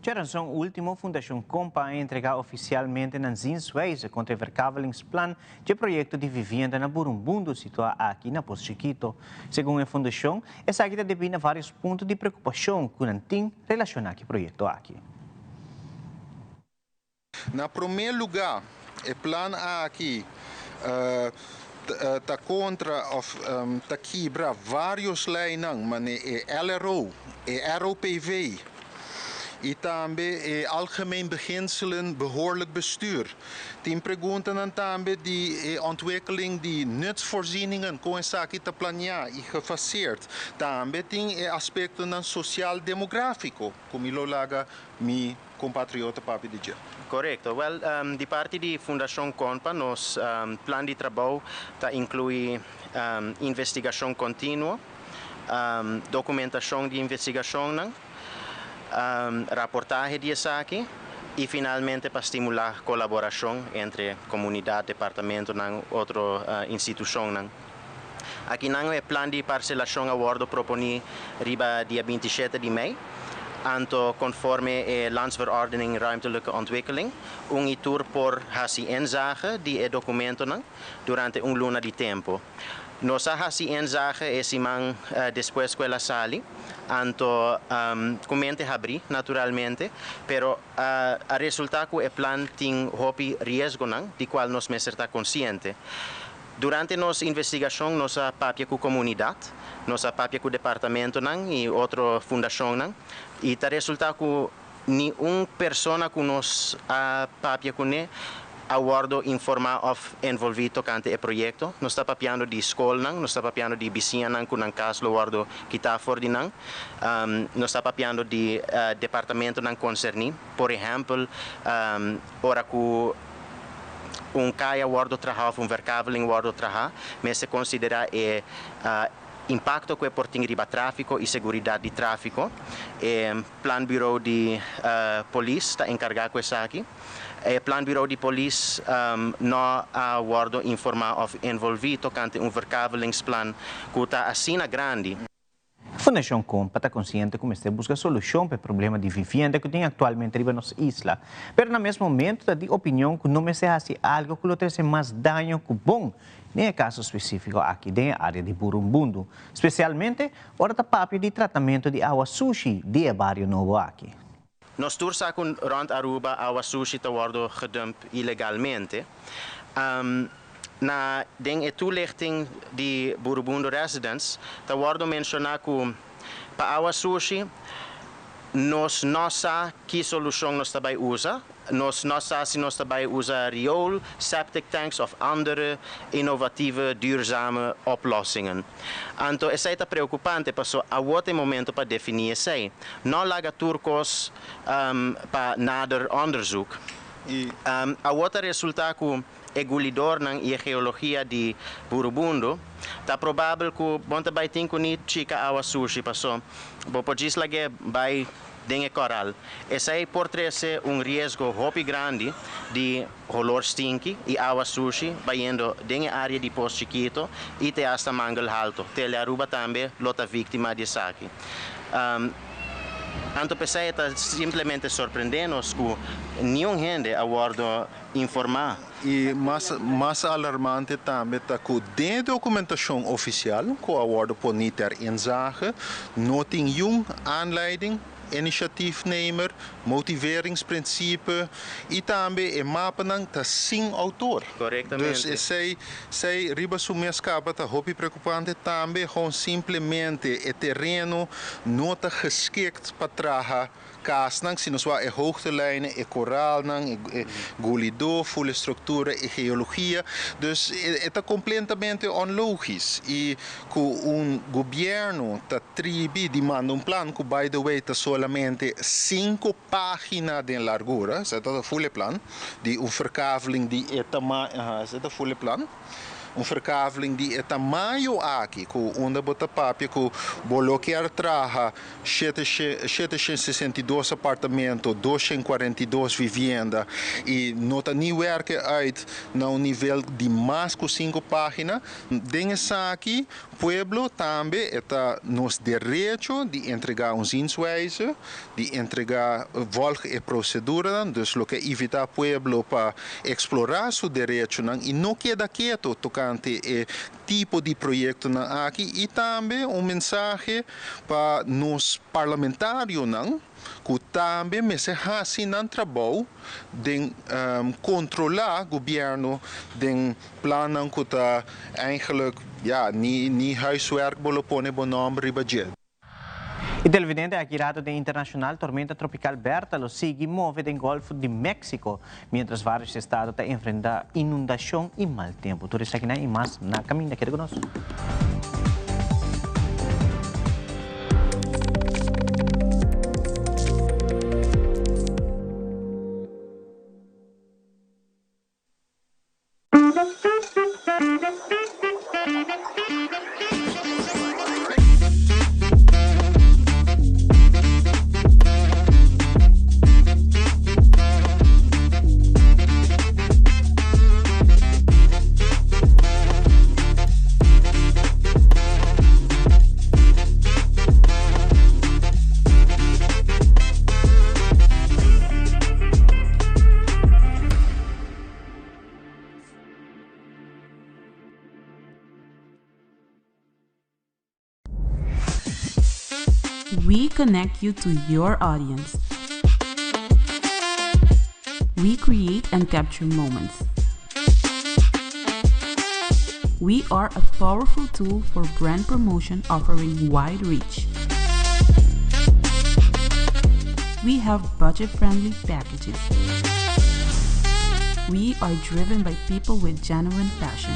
Speaker 3: Djaranson último Fundashon Kompa a entregá ofisialmente nan zienswijze kontra e verkavelingsplan dje proyekto di vivienda na Burunbundu situá aki na Pos Chikito. Segun e fundashon, esaki ta debí na vários punto di preokupashon ku nan tin relashoná ku e proyekto aki.
Speaker 1: Na promé lugá, e plan aki ta kontra òf ta kibra vários leinan manera e LRO, e ROPV i tambe e Algemeen Beginselen Behoorlijk Bestuur. Tin preguntanan tambe di e ontwikkeling di nutsvoorzieningen, kon esaki ta planiá i gefaseerd. Tambe tin e aspektonan sosial-demográfiko ku mi lo laga mi kompatriota papia di dje.
Speaker 11: Korekto. Wèl, di parti di Fundashon Konpa nos plan di trabou ta inkluí investigashon kontinuo, dokumentashon di investigashonnan, raportahe di esaki i finalmente pa stimulá kolaborashon entre komunidat, departamentonan, otro institushonnan. Akinan e plan di parselashon a wòrdu proponí riba dia 27 di mei, anto konforme e Landsverordening Ruimtelijke Ontwikkeling un i tur por hasi inzage di e dokumentonan durante un luna di tempu. Nos a hasi inzage e siman despues ku el a sali, anto ku mente habrí naturalmente, pero a resultá ku e plan tin hopi riesgonan di kual nos mester ta konsiente. Durante nos investigashon nos a papia ku komunidat, nos a papia ku departamentonan i otro fundashonnan i ta resultá ku ni un persona ku nos a papia kuné a wòrdu informá òf envolví tokante e proyekto. Nos ta papiando di skolnan, nos ta papiando di bisiñanan ku nan kas lo wòrdu kitá for di nan, nos ta papiando di departamentonan konserní, por ehèmpel ora ku un kaya wòrdu trahá òf un verkaveling wòrdu trahá, mester konsiderá e impakto ku e por tin riba tráfiko i seguridat di tráfiko. E Planbureau di Polis ta enkargá ku esaki. E Planbureau di Polis no a wòrdu informá òf envolví tokante un verkavelingsplan ku ta asina grandi.
Speaker 3: Fundashon Kompa ta konsiente ku mester buska solushon pa e problema di vivienda ku tin aktualmente riba nos isla, pero na mes momento ta di opinion ku no mester hasi algu ku lo trese mas daño ku bon den e kaso spesífiko aki den e área di Burumbundu, spesialmente ora ta papia di tratamentu di awa sushi di e bario nobo aki.
Speaker 11: Nos tur sa ku rònt Aruba awa sushi ta wòrdu gedump ilegalmente. Na den e toelichting di Burubundo Residence ta wòrdu menshoná ku pa awa sushi nos no sa ki solushon nos ta bai usa, nos no sa si nos ta bai usa riool, septic tanks òf andere innovatieve duurzame oplossingen. Anto esei ta preokupante paso awor ta e momento pa definí esei. No laga tur kos pa nader onderzoek. Awor ta resultá ku e gulidornan i e geologia di Burubundu, ta probabel ku bon ta bai tin ku ni chika awa sushi paso bo por djis lag'é bai den e koral. Esei por trese un riesgo hopi grandi di holor stinki i awa sushi bayendo den e área di Pos Chikito i te asta Mangel Halto. Telearuba tambe lo ta víktima di esaki. Anto p'esei e ta simplemente sorprendé nos ku niun hende a wòrdu informá.
Speaker 1: I mas mas alarmante tambe ta ku den e dokumentashon ofisial ku a wòrdu poní ter inzage no tin yun aanleiding, initiatiefnemer, motiveringsprincipe i tambe e mapanan ta sin outor.
Speaker 11: Korektamente.
Speaker 1: Dus esei esei riba su mes kaba ta hopi preokupante tambe gewoon simplemente e tereno no ta geskikt pa traha Kasnan, si nos wak e hoogtelijnen, e koralnan, e gulidó, ful e struktura, e geologia. Dus e ta komplentamente onlogis. I ku un gobièrnu ta tribi di manda un plan ku by the way ta solamente sinku pagina den largura, esei ta ful e plan, di un verkaveling di e tamaño, aha, esei ta ful e plan. Un verkaveling di e tamaño aki ku unda bo ta papia ku bo lo kier traha 762 apartamento, 242 vivienda i no ta ni werken uit na un nivel di mas ku sinku pagina. Den esaki pueblo tambe e ta nos derecho di entrega un zienswijze, di entrega volg e proceduranan, dus loke invita pueblo pa explora su derechonan y no keda keto tocante e tipo di proyectonan aki y tambe un mensahe pa nos parlamentarionan cu tambe mester haci nan trabou den controla gobierno den plannan cu ta eigenlijk ja ni huiswerk bo lo pone bo nomber riba dje.
Speaker 3: E televidente aki rato den internacional tormenta tropical Berta lo sigui move den Golfo di Mexico, mientras varios estado ta enfrenta inundacion y mal tempo. Tur esakinan y mas na caminda. Keda cu nos.
Speaker 2: We connect you to your audience. We create and capture moments. We are a powerful tool for brand promotion offering wide reach. We have budget friendly packages. We are driven by people with genuine passion.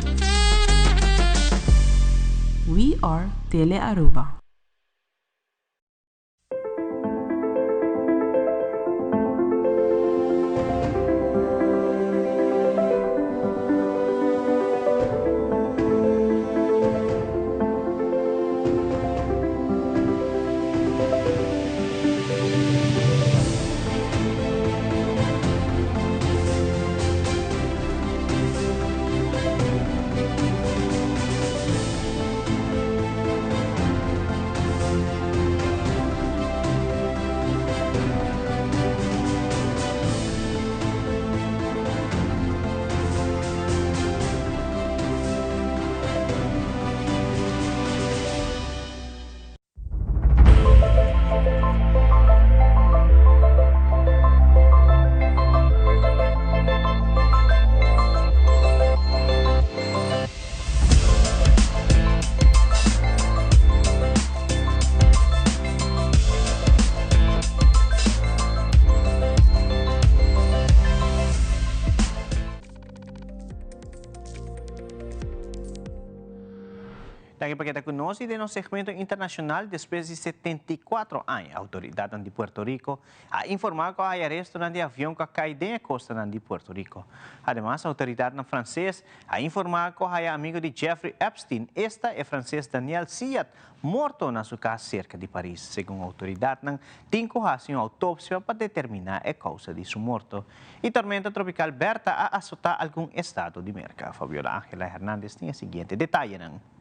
Speaker 2: We are Tele Aruba.
Speaker 3: Danki pa keda ku nos i den nos segmento internashonal despues di 74 aña outoridatnan di Puerto Rico a informá ku a haya restonan di avion ku a kai den e kostanan di Puerto Rico. Ademas outoridatnan franses a informá ku a haya amigu di Jeffrey Epstein, esta e franses Daniel Siat, morto na su kas serka di Paris. Segun outoridatnan tin ku hasi un outopsia pa determiná e kousa di su morto. E tormenta tropical Berta a asotá algun estado di Merka. Fabiola Angela Hernandez tin e siguiente detayenan.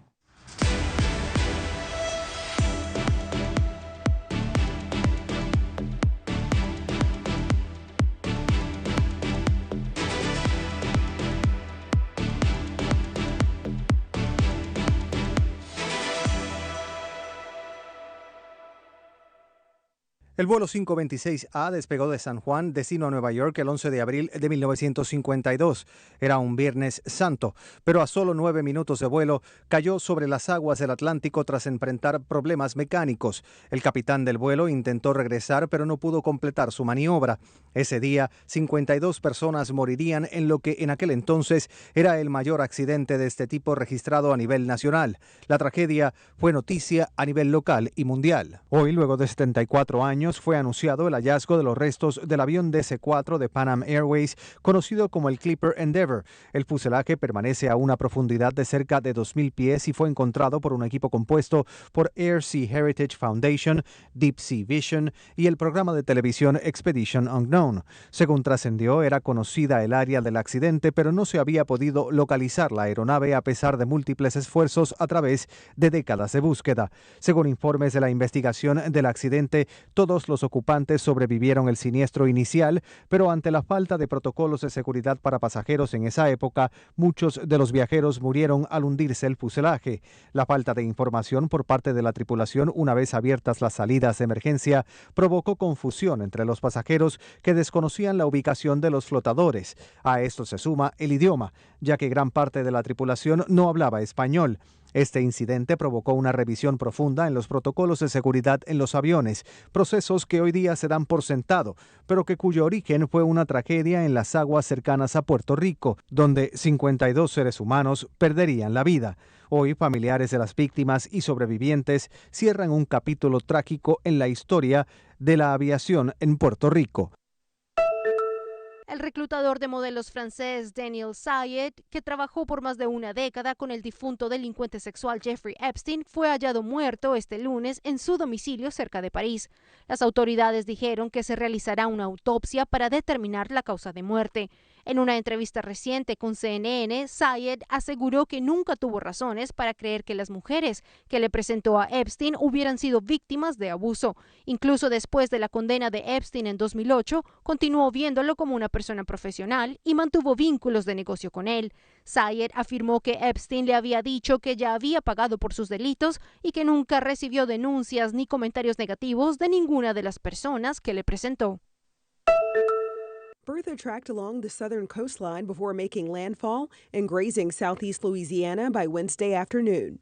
Speaker 4: El vuelo 526A despegó de San Juan, destino a Nueva York, el 11 de abril de 1952. Era un Viernes Santo, pero a solo nueve minutos de vuelo cayó sobre las aguas del Atlántico tras enfrentar problemas mecánicos. El capitán del vuelo intentó regresar, pero no pudo completar su maniobra. Ese día, 52 personas morirían en lo que en aquel entonces era el mayor accidente de este tipo registrado a nivel nacional. La tragedia fue noticia a nivel local y mundial. Hoy, luego de 74 años, años fue anunciado el hallazgo de los restos del avión DC-4 de Pan Am Airways, conocido como el Clipper Endeavor. El fuselaje permanece a una profundidad de cerca de 2.000 pies y fue encontrado por un equipo compuesto por Air Sea Heritage Foundation, Deep Sea Vision y el programa de televisión Expedition Unknown. Según trascendió, era conocida el área del accidente, pero no se había podido localizar la aeronave a pesar de múltiples esfuerzos a través de décadas de búsqueda. Según informes de la investigación del accidente, todos los ocupantes sobrevivieron el siniestro inicial, pero ante la falta de protocolos de seguridad para pasajeros en esa época, muchos de los viajeros murieron al hundirse el fuselaje. La falta de información por parte de la tripulación una vez abiertas las salidas de emergencia provocó confusión entre los pasajeros que desconocían la ubicación de los flotadores. A esto se suma el idioma, ya que gran parte de la tripulación no hablaba español. Este incidente provocó una revisión profunda en los protocolos de seguridad en los aviones, procesos que hoy día se dan por sentado, pero que cuyo origen fue una tragedia en las aguas cercanas a Puerto Rico, donde 52 seres humanos perderían la vida. Hoy, familiares de las víctimas y sobrevivientes cierran un capítulo trágico en la historia de la aviación en Puerto Rico.
Speaker 5: El reclutador de modelos francés Daniel Sayed, que trabajó por más de una década con el difunto delincuente sexual Jeffrey Epstein, fue hallado muerto este lunes en su domicilio cerca de París. Las autoridades dijeron que se realizará una autopsia para determinar la causa de muerte. En una entrevista reciente con CNN, Sayed aseguró que nunca tuvo razones para creer que las mujeres que le presentó a Epstein hubieran sido víctimas de abuso. Incluso después de la condena de Epstein en 2008, continuó viéndolo como una persona profesional y mantuvo vínculos de negocio con él. Sayed afirmó que Epstein le había dicho que ya había pagado por sus delitos y que nunca recibió denuncias ni comentarios negativos de ninguna de las personas que le presentó.
Speaker 6: Bertha tracked along the southern coastline before making landfall and grazing southeast Louisiana by Wednesday afternoon.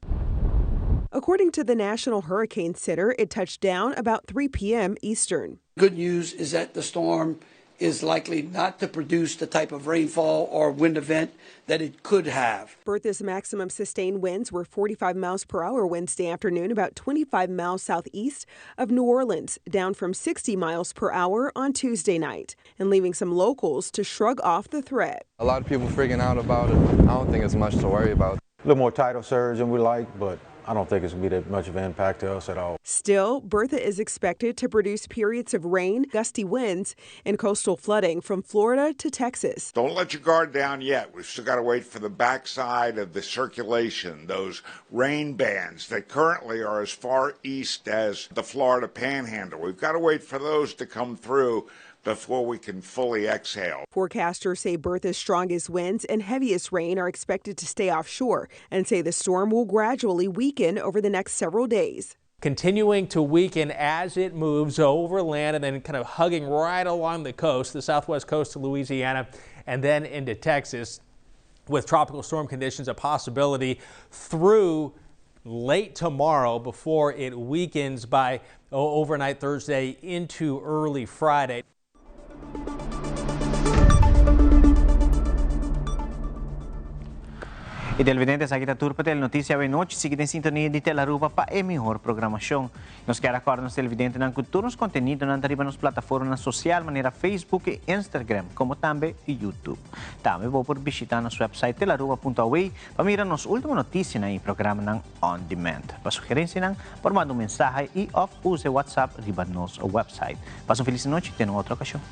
Speaker 6: According to the National Hurricane Center, it touched down about 3 p.m. Eastern.
Speaker 7: Good news is that the storm is likely not to produce the type of rainfall or wind event that it could have.
Speaker 6: Bertha's maximum sustained winds were 45 miles per hour Wednesday afternoon, about 25 miles southeast of New Orleans, down from 60 miles per hour on Tuesday night, and leaving some locals to shrug off the threat.
Speaker 8: A lot of people freaking out about it. I don't think it's much to worry about.
Speaker 9: A little more tidal surge than we like, but I don't think it's going to be that much of an impact to us at all.
Speaker 6: Still, Bertha is expected to produce periods of rain, gusty winds, and coastal flooding from Florida to Texas.
Speaker 10: Don't let your guard down yet. We've still got to wait for the backside of the circulation, those rain bands that currently are as far east as the Florida Panhandle. We've got to wait for those to come through before we can fully exhale.
Speaker 6: Forecasters say Bertha's strongest winds and heaviest rain are expected to stay offshore and say the storm will gradually weaken over the next several days.
Speaker 11: Continuing to weaken as it moves over land and then kind of hugging right along the coast, the southwest coast of Louisiana and then into Texas, with tropical storm conditions a possibility through late tomorrow before it weakens by overnight Thursday into early Friday.
Speaker 3: Y televidente, aki ta tur pa Telenoticia awe nochi. Sigui den sintonia di Telaruba pa e mihor programacion. Nos kier recorda nos televidentenan cu tur nos contenidonan ta riba nos plataformanan social manera Facebook y Instagram, como tambe YouTube. Tambe bo por bishita nos website telaruba.aw pa mira nos ultimo noticianan y programanan on demand. Pa sugerencianan, por manda un mensahe y of usa WhatsApp riba nos website. Pasa un feliz nochi, te un otro ocasion.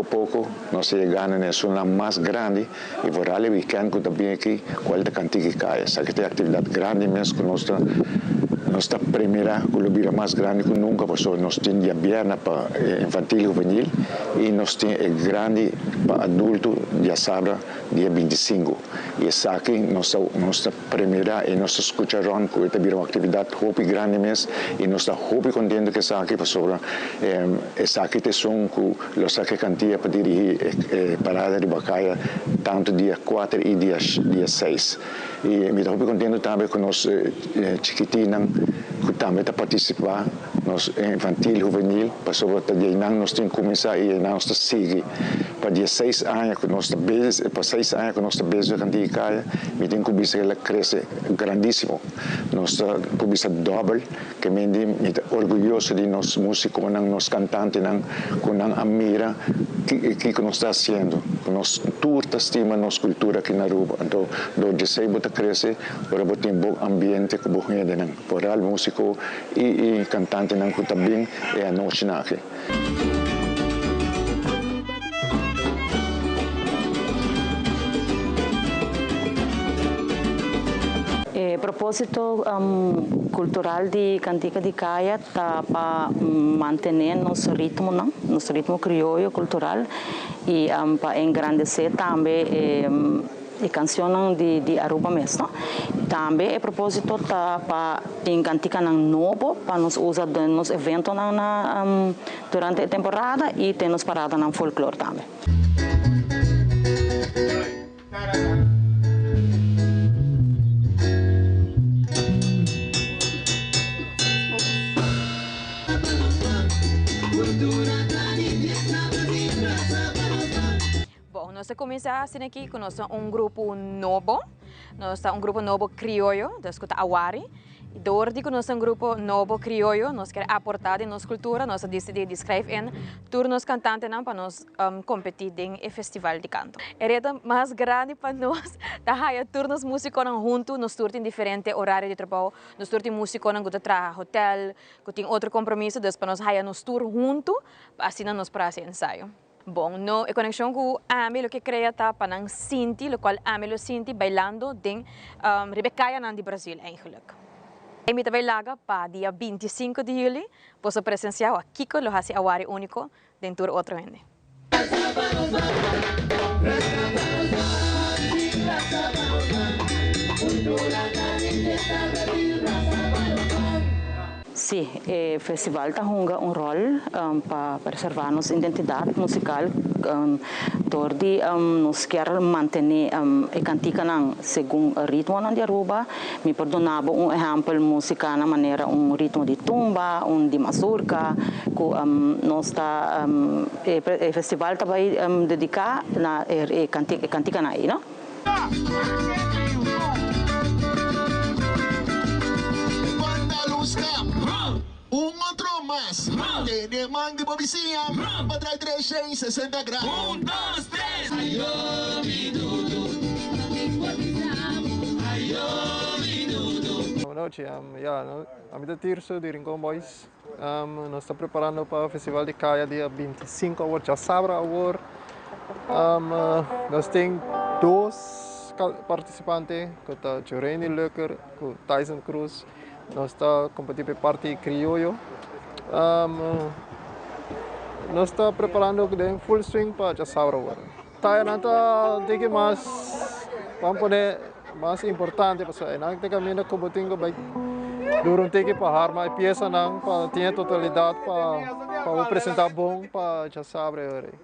Speaker 12: Poko poko nos ta yegando na esunnan mas grandi i vooral e wikènt ku ta bin aki kual ta Kantika i Kaya. Esaki ta e aktividat grandi mes ku nos ta nos ta premirá ku lo bira mas grandi ku nunka pasobra nos tin diabièrnè pa infantil i huvenil i nos tin e grandi pa adulto diasabra dia 25 i esaki nos ta nos ta premirá i nos ta skucha rònt ku e ta bira un aktividat hopi grandi mes i nos ta hopi kontento ku esaki pasobra esaki ta esun ku lo saka e kantia pa dirigí e parada riba kaya tantu dia kuater i dia dia seis. I mi ta hopi kontento tambe ku nos chikitinnan ku tambe ta partisipá. Nos infantil, huvenil, pasobra ta di einan nos tin kuminsá i einan nos ta sigui. Pa dieseis aña ku nos ta bezig, pa seis aña ku nos ta bezig ku Kantiga Kaya, mi tin ku bisa el a krese grandísimo. Nos ta por bisa dòbel, ke men di mi ta orguyoso di nos músikonan, nos kantantenan ku nan a mira kiko nos ta hasiendo, ku nos tur ta stima nos kultura aki na Aruba. Anto dor di esei bo ta krese ora bo tin bon ambiente ku bo hendenan, foral músiko I e kantantenan ku ta bin e anochinan aki.
Speaker 13: E propósito kultural di Kantika di Kaya ta pa mantené nos ritmonan, nos ritmo krioyo kultural i pa engrandesé tambe e E cancionnan di di Aruba mes no. Tambe e proposito ta pa tin canticanan nobo pa nos usa den nos eventonan na durante e temporada y den nos paradanan folklor tambe.
Speaker 16: Bon, nos a kuminsá asina aki ku nos ta un grupo nobo. Nos ta un grupo nobo krioyo, dus ku ta Awari. I dor di ku nos ta un grupo nobo krioyo, nos kier aportá den nos kultura, nos a disidí di skrijf in tur nos kantantenan pa nos kompetí den e festival di kanto. E reto mas grandi pa nos ta haya tur nos músikonan huntu. Nos tur tin diferente orario di trabou, nos tur tin músikonan ku ta traha hotel, ku tin otro kompromiso, dus pa nos haya nos tur huntu pa asina nos por hasi ensayo. Bon, no, e konekshon ku ami lo ke krea ta pa nan sinti lokual ami lo sinti bailando den riba e kayanan di Brazil eigenlijk. E mi ta bai laga pa dia 25 di juli boso presensia wak kiko lo hasi Awari uniko den tur otro hende.
Speaker 13: Sí, e festival ta hunga un ròl pa preservá nos identidat musikal dor di nos kier mantené e kantikanan segun e ritmonan di Aruba. Mi por duna bo un ehèmpel, musikanan manera un ritmo di tumba, un di mazurka, ku nos ta e festival ta bai dediká na e kantikanan ei, no.
Speaker 14: Un otro mas. Tene man di bo bisiña pa trae 360 grado. Un, dos, tres. Ayo mi dudu. Ayo mi dudu.
Speaker 15: Buenas nochi, ya, ami ta Tirso di Rincon Boys. Nos ta preparando pa Festival di Kaya dia 25 awor, djasabra awor. Nos tin dos participante ku ta Joreini Lucker ku Tyson Cruz. Nos ta kompetí pa e parti krioyo. Nos ta preparando den full swing pa djasabra awor. Tayanan ta un tiki mas, ban pone mas importante pasobra einan ta kaminda ku bo tin ku bai dura un tiki pa harma e piesanan pa tin e totalidat pa pa bo presenta bon pa djasabra e ora ei.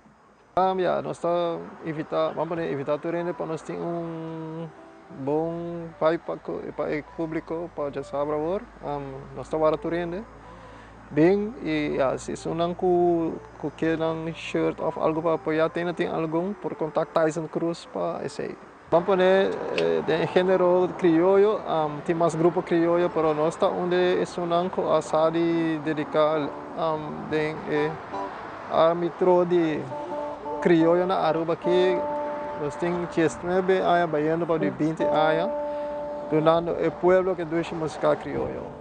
Speaker 15: Ya nos ta invita, ban pone invita tur hende pa nos tin un bon vibe pa ku pa e publico pa djasabra awor. Nos ta wara tur hende. Bin y ya si esunnan cu cu kier nan shirt of algo pa apoya tene tin algun por contact Tyson Cruz pa esey. Ban pone den e genero crioyo tin mas grupo crioyo pero nos ta un de esunnan cu a sa di dedica den e arbitro di crioyo na Aruba aki nos tin diesnuebe aña bayendo pa di binti aña dunando e pueblo ke dushi musica crioyo.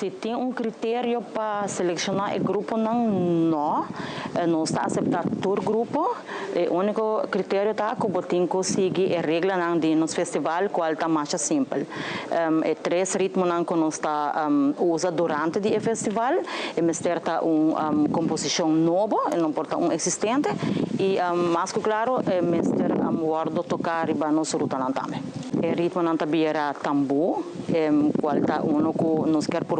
Speaker 13: Si tin un criterio pa selecciona e gruponan, no. Nos ta acepta tur grupo. E unico criterio ta cu bo tin cu sigui e reglanan di nos festival, cual ta mas simpel. E tres ritmonan cu nos ta usa durante di festival, e mester ta un composicion nobo, no por ta un existente, y mas cu claro, e mester wordo toca riba nos rutanan tambe. E ritmonan ta bira tambo, cual ta uno cu nos kier por